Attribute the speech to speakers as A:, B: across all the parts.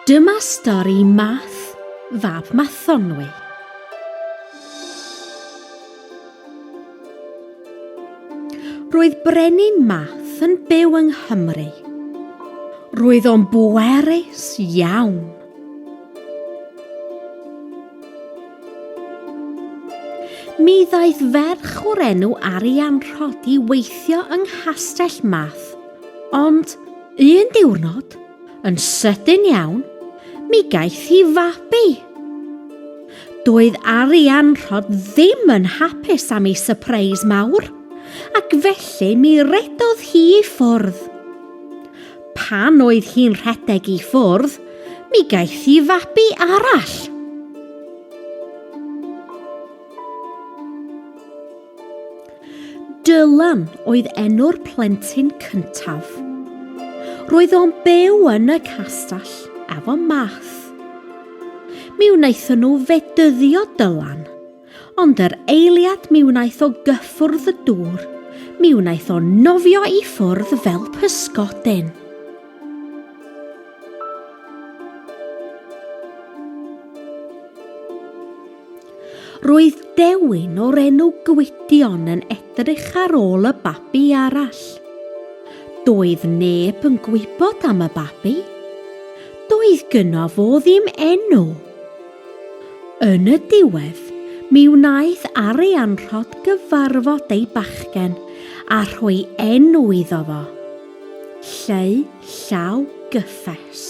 A: Dyma stori Math, fab Mathonwy. Roedd Brenin Math yn byw yng Nghymru. Roedd o'n bwerus iawn. Mi ddaeth ferch o'r enw Arianrhod i weithio yng Nghastell Math, ond un diwrnod, Yn sydyn iawn, mi gaeth hi fabi. Doedd Arianrhod ddim yn hapus am ei sypreis mawr, ac felly mi redodd hi i ffwrdd. Pan oedd hi'n rhedeg i ffwrdd, mi gaeth hi fabi arall. Dylan oedd enw'r plentyn cyntaf. Roedd o'n byw yn y castell efo Math. Mi wnaethon nhw fedyddio Dylan, ond yr eiliad mi wnaeth o gyffwrdd y dŵr, mi wnaeth o nofio i ffwrdd fel pysgodyn. Roedd dewin o'r enw Gwydion yn edrych ar ôl y babi arall. Doedd neb yn gwybod am y babi. Doedd gynno fo ddim enw. Yn y diwedd, mi wnaeth Arianrhod gyfarfod ei bachgen a rhoi enw iddo fo. Lleu Llaw Gyffes.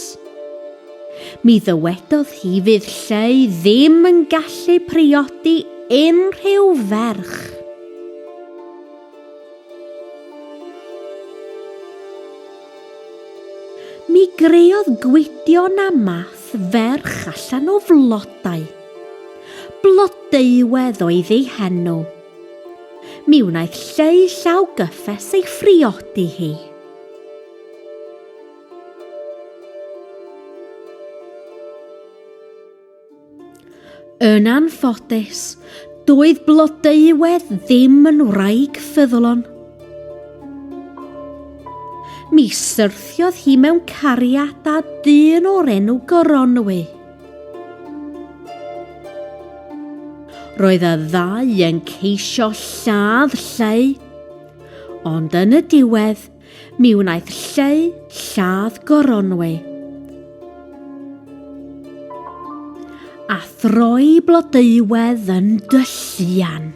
A: Mi ddywedodd hi fydd Lleu ddim yn gallu priodi unrhyw ferch. Mi greodd Gwydion a Math ferch allan o flodau. Blodeuwedd oedd ei henw. Mi wnaeth Lleu Llaw Gyffes ei phriodi hi. Yn anffodus, doedd Blodeuwedd ddim yn wraig ffyddlon. Mi syrthiodd hi mewn cariad â dyn o'r enw Goronwy. Roedd y ddau yn ceisio lladd Lleu, ond yn y diwedd, Mi wnaeth Lleu lladd Goronwy a throi Blodeuwedd yn dylluan.